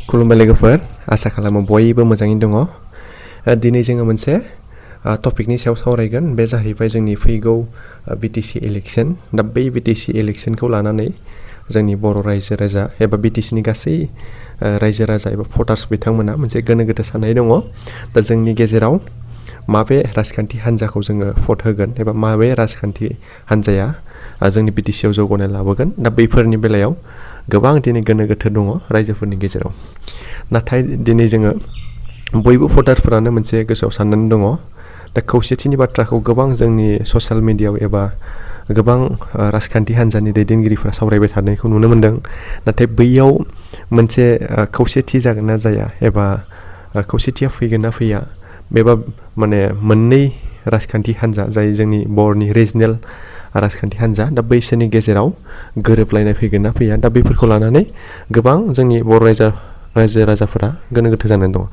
खुलुमबाय लोगोफोर आसा खालामो बयबो मोजाङैनो दङ दिनै जोङो मोनसे टपिकनि सायाव सावरायगोन बे जाहैबाय जोंनि फैगौ बीटीसी इलेक्शन दा बै बीटीसी इलेक्शनखौ लानानै जोंनि बर' रायजो राजा एबा बीटीसीनि गासै रायजो राजा एबा भटार्स बिथांमोना मोनसे गोनो गोथो साननाय दङ दा जोंनि गेजेराव माबे राजखान्थि हान्जाखौ जोङो भट होगोन एबा माबे राजखान्थि हान्जाया जोंनि बीटीसीआव जौगानाय लाबोगोन दा बैफोरनि बेलायाव गोबां दिनै गोनो गोथो दङ रायजोफोरनि गेजेराव नाथाय दिनै जोङो बयबो भटारफोरानो मोनसे गोसोआव साननानै दङ दा खौसेथिनि बाथ्राखौ गोबां जोंनि ससियेल मिडियायाव एबा गोबां राजखान्थि हान्जानि दैदेनगिरिफोरा सावरायबाय थानायखौ नुनो मोन्दों नाथाय बैयाव मोनसे खौसेथि जागोन ना जाया एबा खौसेथिया फैगोन ना फैया बेबा माने मोननै राजखान्थि हान्जा जाय जोंनि बर'नि रिजनेल राजखान्थि हान्जा दा बैसोरनि गेजेराव गोरोबलायनाय फैगोन ना फैया दा बेफोरखौ लानानै गोबां जोंनि बर' रायजो राजाफोरा गोनो गोथो जानानै दङ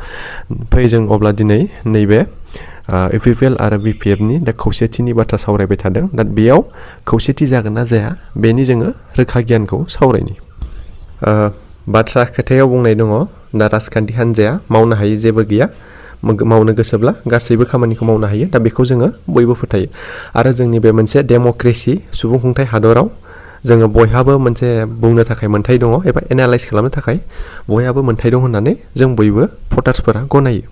फै जों अब्ला दिनै नैबे UPPL आरो BPFनि दा खौसेथिनि बाथ्रा सावरायबाय थादों दा बेयाव खौसेथि जागोन ना जाया बेनि जोङो रोखा गियानखौ सावरायनि बाथ्रा खोथायाव बुंनाय दङ दा राजखान्थि हान्जाया मावनो हायै जेबो गैया मावनो गोसोब्ला गासैबो खामानिखौ मावनो हायो दा बेखौ जोङो बयबो फोथायो आरो जोंनि बे मोनसे डेम'क्रेसि सुबुंखुंथाइ हादराव जोङो बयहाबो मोनसे बुंनो थाखाय मोन्थाय दङ एबा एनालाइज खालामनो थाखाय बयहाबो मोन्थाय दं होननानै जों बयबो भटार्सफोरा गनायो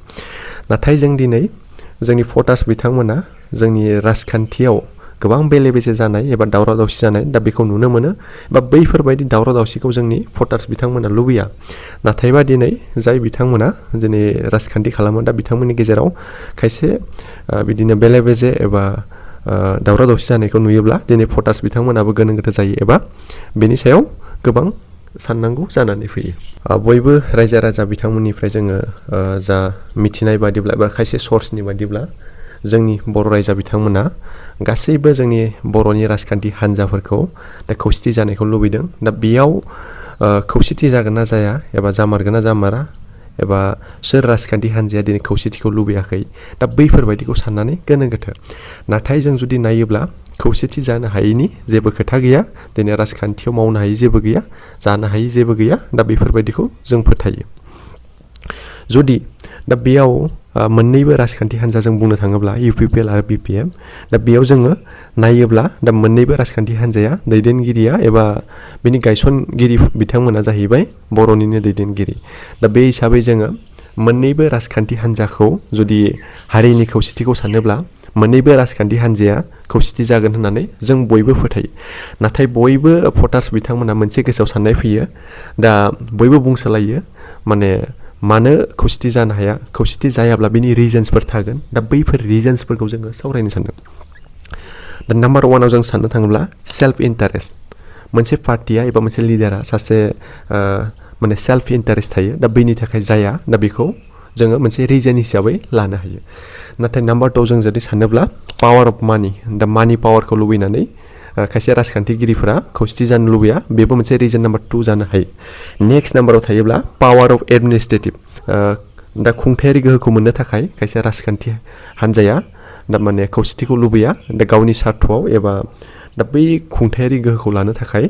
नाथाय जों दिनै जोंनि भटार्स बिथांमोना जोंनि राजखान्थियाव गोबां बेले बेजे जानाय एबा दावराव दावसि जानाय दा बेखौ नुनो मोनो बा बैफोरबायदि दावराव दावसिखौ जोंनि भटार्स बिथांमोना लुबैया नाथायबा दिनै जाय बिथांमोना दिनै राजखान्थि खालामो दा बिथांमोननि गेजेराव खायसे बिदिनो बेले बेजे एबा दावराव दावसि जानायखौ नुयोब्ला दिनै भटार्स बिथांमोनाबो गोनो गोथो जायो एबा बेनि सायाव गोबां साननांगौ जानानै फैयो बयबो रायजो राजा बिथांमोननिफ्राय जोङो जा मिथिनाय बादिब्ला एबा खायसे सर्सनि बादिब्ला जोंनि बर' रायजो बिथांमोना गासैबो जोंनि बर'नि राजखान्थि हान्जाफोरखौ दा खौसेथि जानायखौ लुबैदों दा बेयाव खौसेथि जागोन ना जाया एबा जामारगोन ना जामारा एबा सोर राजखान्थि हान्जाया दिनै खौसेथिखौ लुबैयाखै दा बैफोरबायदिखौ साननानै गोनो गोथो नाथाय जों जुदि नायोब्ला खौसेथि जानो हायैनि जेबो खोथा गैया दिनै राजखान्थियाव मावनो हायै जेबो गैया जानो हायै जेबो गैया दा बेफोरबायदिखौ जों फोथायो जुदि दा बेयाव मोननैबो राजखान्थि हान्जाजों बुंनो थाङोब्ला UPPL आरो BPF दा बेयाव जोङो नायोब्ला दा मोननैबो राजखान्थि हान्जाया दैदेनगिरिया एबा बिनि गायसनगिरि बिथांमोना जाहैबाय बर'निनो दैदेनगिरि दा बे हिसाबै जोङो मोननैबो राजखान्थि हान्जाखौ जुदि हारिनि खौसेथिखौ सानोब्ला मोननैबो राजखान्थि हान्जाया खौसेथि जागोन होननानै जों बयबो फोथायो नाथाय बयबो भटार्स बिथांमोना मोनसे गोसोआव साननाय फैयो दा बयबो बुंसोलायो मानो खौसेथि जानो हाया खौसेथि जायाब्ला बिनि रिजन्सफोर थागोन दा बैफोर रिजन्सफोरखौ जोङो सावरायनो सानदों दा नाम्बार वानाव जों साननो थाङोब्ला सेल्फ इन्टारेस्ट मोनसे पार्टिया एबा मोनसे लिडारा सासे माने सेल्फ इन्टारेस्ट थायो दा बैनि थाखाय जाया दा बेखौ जोङो मोनसे रिजन हिसाबै लानो हायो नाथाय नाम्बार 2 जों जुदि सानोब्ला पावार अफ मानि दा मानि पावारखौ लुबैनानै खायसे राजखान्थिगिरिफोरा खौसेथि जानो लुबैया बेबो मोनसे रिजन नाम्बार 2 जानो हायो नेक्स्ट नाम्बाराव थायोब्ला पावार अफ एडमिनिस्ट्रेटिभ दा खुंथायारि गोहोखौ मोननो थाखाय खायसे राजखान्थि हान्जाया दा माने खौसेथिखौ लुबैया दा गावनि सार्थआव एबा दा बै खुंथायारि गोहोखौ लानो थाखाय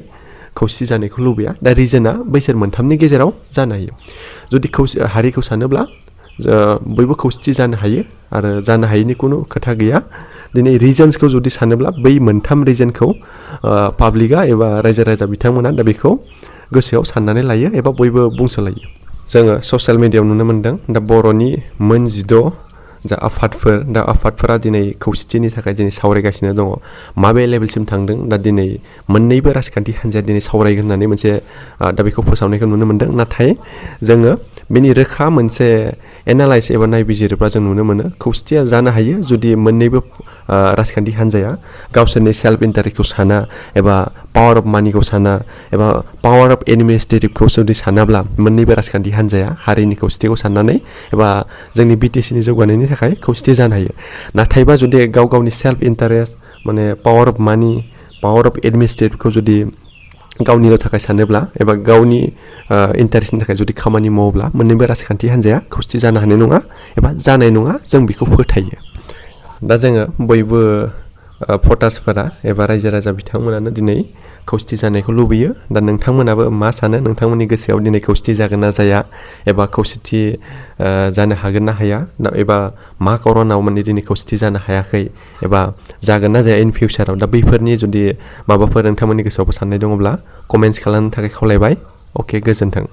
खौसेथि जानायखौ लुबैया दा रिजोना बैसोर मोनथामनि गेजेराव जानो हायो जुदि हारिखौ सानोब्ला बयबो खौसेथि जानो हायो आरो जानो हायैनि खुनु खोथा गैया दिनै रिजन्सखौ जुदि सानोब्ला बै मोनथाम रिजनखौ पाब्लिकआ एबा रायजो राजा बिथांमोना दा बेखौ गोसोआव साननानै लायो एबा बयबो बुंसोलायो जोङो ससियेल मिडियायाव नुनो मोन्दों दा बर'नि मोन 16 जा आफादफोरा दिनै खौसेथिनि थाखाय दिनै सावरायगासिनो दङ माबे लेभेलसिम थांदों दा दिनै मोननैबो राजखान्थि हान्जाया दिनै सावरायगोन होननानै मोनसे दा बेखौ फोसावनायखौ नुनो मोन्दों नाथाय जोङो बेनि रोखा मोनसे एनालाइज एबा नायबिजिरोब्ला जों नुनो मोनो खौसेथिया जानो हायो जुदि मोननैबो राजखान्थि हान्जाया गावसोरनि सेल्फ इन्टारेस्टखौ साना एबा पावार अफ मानिखौ साना एबा पावार अफ एडमिनिस्ट्रेटिभखौ जुदि सानाब्ला मोननैबो राजखान्थि हान्जाया हारिनि खौसेथिखौ साननानै एबा जोंनि BTCनि जौगानायनि थाखाय खौसेथि जानो हायो नाथायबा जुदि गाव गावनि सेल्फ इन्टारेस्ट माने पावार अफ मानि पावार अफ एडमिनिस्ट्रेटिभखौ जुदि गावनिल' थाखाय सानोब्ला एबा गावनि इन्टारेस्टनि थाखाय जुदि खामानि मावोब्ला मोननैबो राजखान्थि हान्जाया खौसेथि जानो हानाय नङा एबा जानाय नङा जों बेखौ फोथायो दा जोङो बयबो भटार्सफोरा एबा रायजो राजा बिथांमोनानो दिनै खौसेथि जानायखौ लुबैयो दा नोंथांमोनाबो मा सानो नोंथांमोननि गोसोआव दिनै खौसेथि जागोन ना जाया एबा खौसेथि जानो हागोन ना हाया एबा मा खारनाव माने दिनै खौसेथि जानो हायाखै एबा जागोन ना जाया इन फिउचाराव दा बैफोरनि जुदि माबाफोर नोंथांमोननि गोसोआवबो साननाय दङब्ला कमेन्ट्स खालामनो थाखाय खावलायबाय अके गोजोन्थों